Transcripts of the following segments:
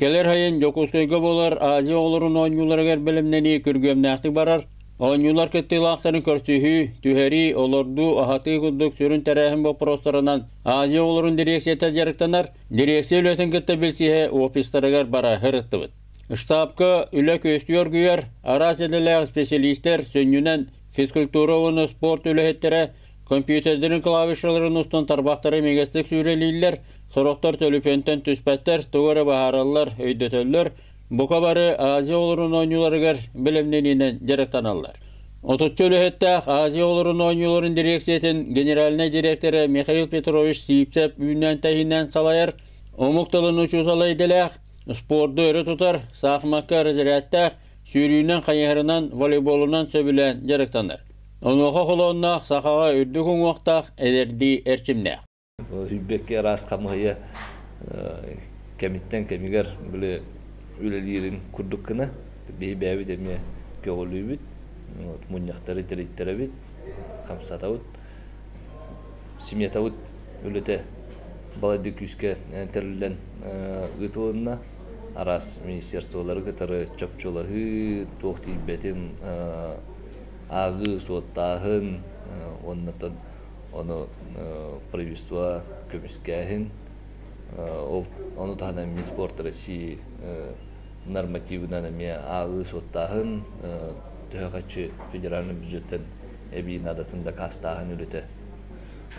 Кэлэр сайын Дьокуускайга буолар Азия оҕолорун оонньууларыгар бэлэмнэнии күргүөмнээхтик барар. Оонньуулар кыттыылаахтарын көрсүһүү, түһэрии, олордуу, аһатыы курдук сүрүн тэрээһин боппуруостарынан Азия оҕолорун дириэксийэтэ дьарыктанар. Дириэксийэ үлэтин кытта билсиһэ офистарыгар бара сырыттыбыт. Штабка үлэ күөстүү оргуйар, араас идэлээх специалистэр сүнньүнэн физкультура уонна спорт үлэһиттэрэ компьютердарын клавишаларын устун тарбахтары имигэстик сүүрэлииллэр, сорохтор төлөпүөнтэн түспэттэр, тугу эрэ быһаараллар, өйдөтөллөр, бука бары Азия оҕолорун оонньууларыгар бэлэмнэниинэн дьарыктаналлар. Отучча үлэһиттээх Азия оҕолорун оонньууларын дириэксийэтин генеральнай дириэктэрэ Михаил Петрович Сивцев үүннээн-тэһииннээн салайар, омук тылын учуутала идэлээх, спорду өрө тутар, саахымакка разрядтаах, сүүрүүнэн, хайыһарынан, волейболунан сөбүлээн дьарыктанар. Онуоха холоонноох сахаҕа үрдүк уҥуохтаах, эдэрдии эрчимнээх. Сүүрбэккэ араас хамыһыйа кэмиттэн кэмигэр били үлэлиирин курдук гына биһи бэйэбит эмиэ көҕүлүүбүт, мунньахтары тэрийтэрэбит, хамсатабыт, сметабыт үлэтэ балайда күүскэ тэриллэн ыытылынна. Араас министерстволары кытары чопчулаһыы, туох тиийбэтин ааҕыы, суоттааһын уоннатан ону правительство көмүскээһин, ол ону таһынан Минспорт России нормативынан эмиэ ааҕыы суоттааһын, төһө харчы федеральный бюджеттэн эбии наадатын дакаастааһын үлэтэ.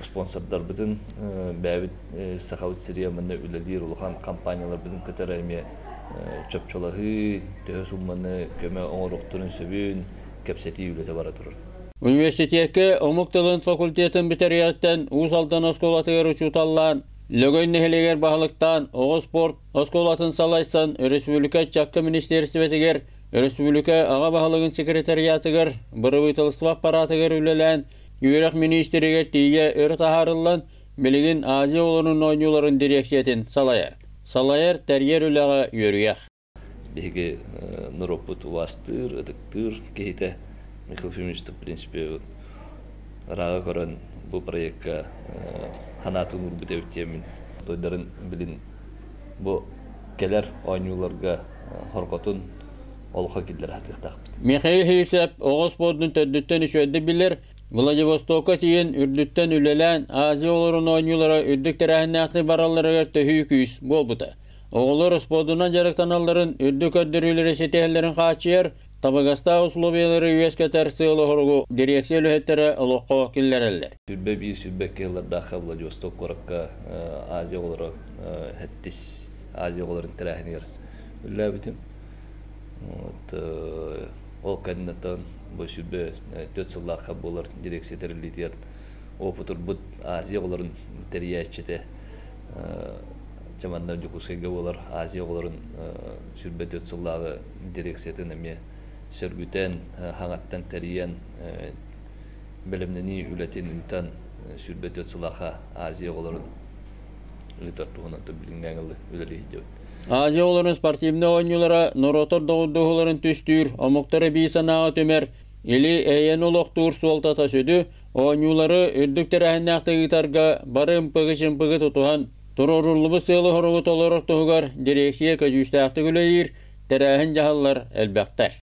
Спонсордарбытын бэйэбит Сахабыт сиригэр манна үлэлиир улахан компанияларбытын кытары эмиэ чопчулаһыы, төһө сумманы көмө оҥоруохтарын сөбүн кэпсэтии үлэтэ бара турар. Университекка омук тылын факультетын бүтэриэҕиттэн Уус Алдан оскуолатыгар учууталлаан, Лөгөй нэһилиэгэр баһылыктаан, оҕо спорт оскуолатын салайсан, өрөспүүбүлүкэ ыччакка министиэристибэтигэр, өрөспүүбүлүкэ аҕа баһылыгын секретариатыгар, бырабыыталыстыба аппаратыгар үлэлээн, үөрэх миниистиригэр тиийэ өрө таһаарыллан, билигин Азия оҕолорун оонньууларын дириэксийэтин салайар. Салайар, тэрийэр үлэҕэ үөрүйэх. Биһиги норуоппут убаастыыр, ытыктыыр киһитэ Михаил Ефимович в принципе ырааҕы көрөн бу проекка санаатын уурбут эбит диэммин тойдарын билин бу кэлэр оонньууларга хорготун олоххо киллэрэ сатыахтаахпыт. Михаил Сивцев оҕо спордун төрдүттэн үчүгэйдик билэр, Владивостокка тиийэн үрдүттэн үлэлээн Азия оҕолорун оонньуулара үрдүк тэрээһиннээхтик баралларыгар төһүү күүс буолбута. Оҕолор спордунан дьарыктаналларын үрдүк көрдөрүүлэри ситиһэллэрин хааччыйар, табыгастаах условиялары үөскэтэр сыалы-соругу дириэксийэ үлэһиттэрэ олоххо киллэрэллэр. 21 сүүрбэккэ сыллардаахха Владивосток куоракка Азия оҕолоро сэттис Азия оҕолорун тэрээһинигэр үлэлээбитим. Вот, ол кэнниттэн бу 24 сыллаахха буолар дирекция тэриллиитигэр опытырбыт Азия оҕолорун тэрийээччитэ Дьэ манна Дьокуускайга буолар Азия оҕолорун 24 сыллааҕы дирекциятын эмиэ сөргүтэн, хаҥаттан тэрийэн, бэлэмнэнии үлэтин ыытан 24 сыллаахха Азия оҕолорун ыытар туһунан билиҥҥээҥи үлэлии сылдьабыт. Азия оҕолорун спортивнай оонньуулара норуоттар доҕордоһууларын түстүүр, омуктары бии санааҕа түмэр, или-эйэни олохтуур суолтата сүдү, Оонньуулары үрдүк тэрээһиннээхтик ыытарга бары ымпыгы-чымпыгы тутуһан, туруоруллубут сыалы-соругу толорор туһугар дириэксийэ көдьүүстээхтик үлэлиир, тэрээһин дьаһаллар элбэхтэр.